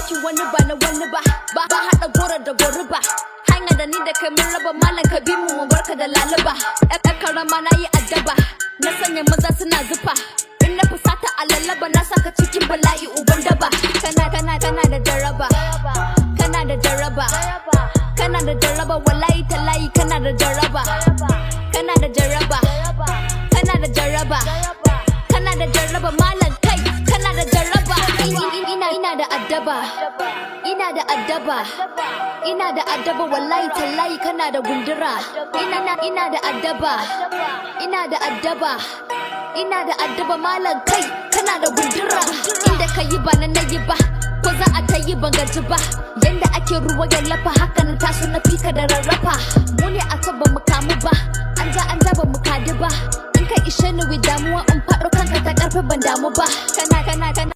Aikin wani ba na wani ba, ba ba haɗa goro da goruba. Hanya da ni da kai mun raba, malam, ka bi mu, mu barka da laluba. Ƴar karama, na yi addaba, na sanya maza suna zufa. In na fusata a lallaba, na saka cikin bala'i, uban daba. Kana da jaraba, kana da jaraba, kana da jaraba, wallahi tallahi kana da jaraba, kana da jaraba, kana da jaraba, kana da jaraba, malam, kai kana da jaraba. Ina da addaba, ina da addaba, ina da addaba, wallahi tallahi kana da gundura. Ina da addaba, ina da addaba, ina da addaba, malam, kai kana da gundura. Inda ka yi ba na yi ba, ko za a ta yi ban gaji ba. Yanda ake ruwa ya lafa, haka na taso na fika da rarrafa. Mu ne a ba mu kamu ba, an ja an ja ba mu kadi ba. In ka ishe ni with damuwa, in faɗo kanka ta karfi, ban damu ba. Kana kana kana.